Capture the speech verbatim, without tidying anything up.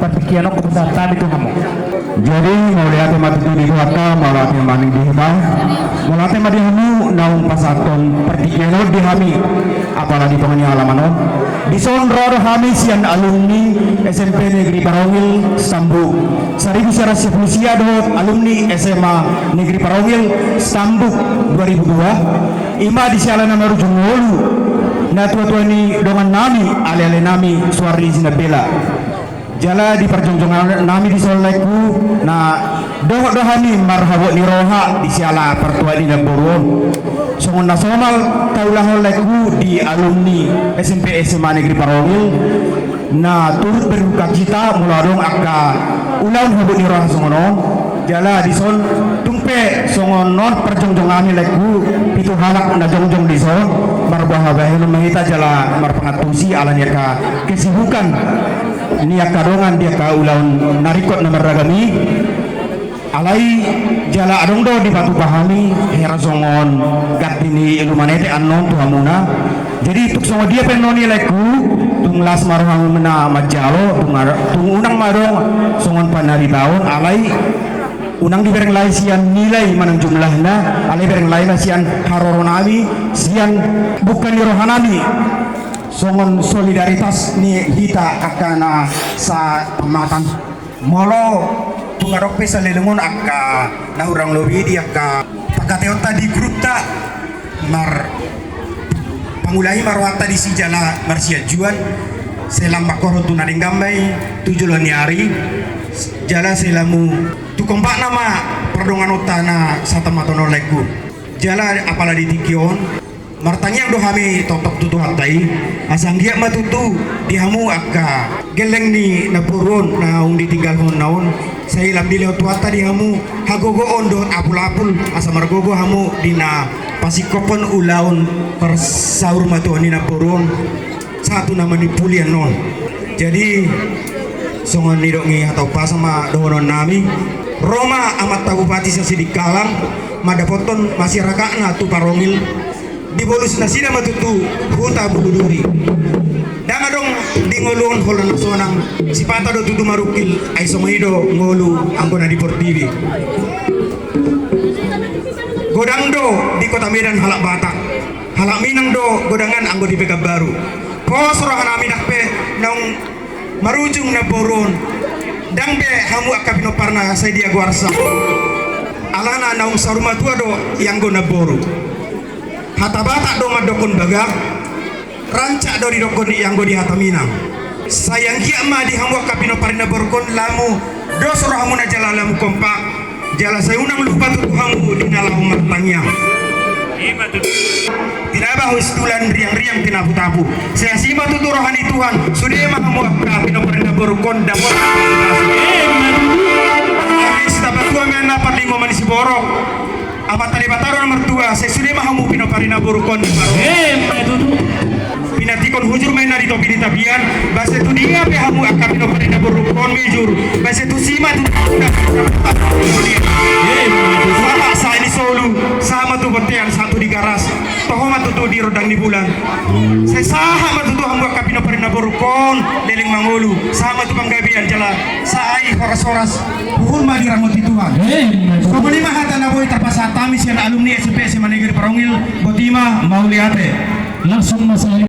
Partingkian on hupasahat hami tu hamu. Jadi mauliate ma tutu di Tuhanta, mauliate ma di hita. Mauliate ma di hamu naung pasahathon partingkian on di hami, apala di tonga ni alaman on. Dison ro do hami sian alumni S M P Negeri Parongil Stambuk saribu sia ratus sia pulu sia dohot alumni S M A Negeri Parongil Stambuk dua ribu dua. Ima di siala na marujung ngolu, natuatua ni dongannami, alealenami Suhardi Sinambela. Jala di parjongjongannami dison, laengku, na dohot do hami marhabot ni roha di siala partuat ni namboru on. Songon na somal taulahon, laengku, di alumni S M P S M A Negeri Parongil, na turut berduka cita molo adong angka ulaon habot ni roha songon on. Jala dison tung pe songon on parjongjongannami, laengku, pitu halak na jongjong dison, marboha bahenon ma hita jala marpangantusi ala ni angka kesibukan ni angka dongan di angka ulaon na ringkot na marragam i. Alai jala adong do dipatupa hami hera songon gati ni Ilumanete annon tu hamuna. Jadi tung songon dia pe annon i, laengku, tung las ma rohamuna manjalo, tung ar-, tung unang ma adong songon panaritaon, alai unang dibereng lae sian nilai manang jumlahna, alai bereng lae ma sian haroronami, sian bungka ni rohanami. Songon solidaritas ni hita angka na satamatan. Molo tung adong pe saleleng on angka na hurang lobi di angka pangkataionta di grupta, mar-, pangulahi ma rohanta disi jala marsianjuan, sai lam mangkorhon tu na denggan ma i tu joloan ni ari, jala sai lam tu kompakna ma pardonganonta na satamatan on, laengku. Jala apala di tingki on, martangiang do hami tongtong tu Tuhanta i, asa anggiat ma tutu di hamu angka gelleng ni namboru on naung ditinggalhonna on, sai lam dilehon Tuhanta di hamu hagogoon dohot apulapul, asa margogo hamu di na pasingkophon ulaon parsaur matua ni namboru on sahat tu na manimpuli annon. Jadi songon nidok ni hata umpasa ma dohononnami, ro ma amanta bupati sian Sidikalang mandapothon masyarakatna tu Parongil, dibolus nasida ma tutu huta Buluduri. Ndang adong di ngolu on holan na sonang, sipata do tutu marungkil, ai songon i do ngolu anggo na di portibi. Godang do di kota Medan halak Batak, halak Minang do godangan anggo di Pekanbaru. Pos rohanami ndang pe naung marujung namboru on, ndang be hamu angka pinomparna sai dia goarsa. Alana naung saur matua do ianggo namboru. Hata Batak do mandokkon bagak, rancak do didokkon ianggo di hata Minang. Sai anggiat ma di hamu angka pinompar ni namboru on lamu dos rohamuna jala lamu kompak, jala sai unang lupa tutu hamu di na laho martangiang. Tinaba ho situlan, riangriang tinaputapu. Sai asi ma tutu roha ni Tuhan, sude ma hamu angka pinompar ni namboru on dapot. Sitapatua ma na parlinggoman ni siborok. Amanta Debata do na martua, sai sude ma hamu pinompar ni namboru on. Emma tutu. Pinantikhon hujur ma inna di topi ni tapian, boasa tu dia pe hamu angka pinompar ni namboru on mijur, boasa tusi ma tutu. Emma tutu. Sahat sahat ni solu, sahat ma tu bontean, sahat tu di garas, toho ma tutu di rondang ni bulan. Sai sahat ma tutu hamu angka pinompar ni namboru on leleng mangolu, sahat ma tu panggabean jala sai horas-horas. Huhut ma diramoti Tuhan. Emma tutu. Songon i ma hata na boi tarpasahat hami sian alumni S M P S M A Negeri Parongil, boti ma, mauliate. Langsung ma sahat.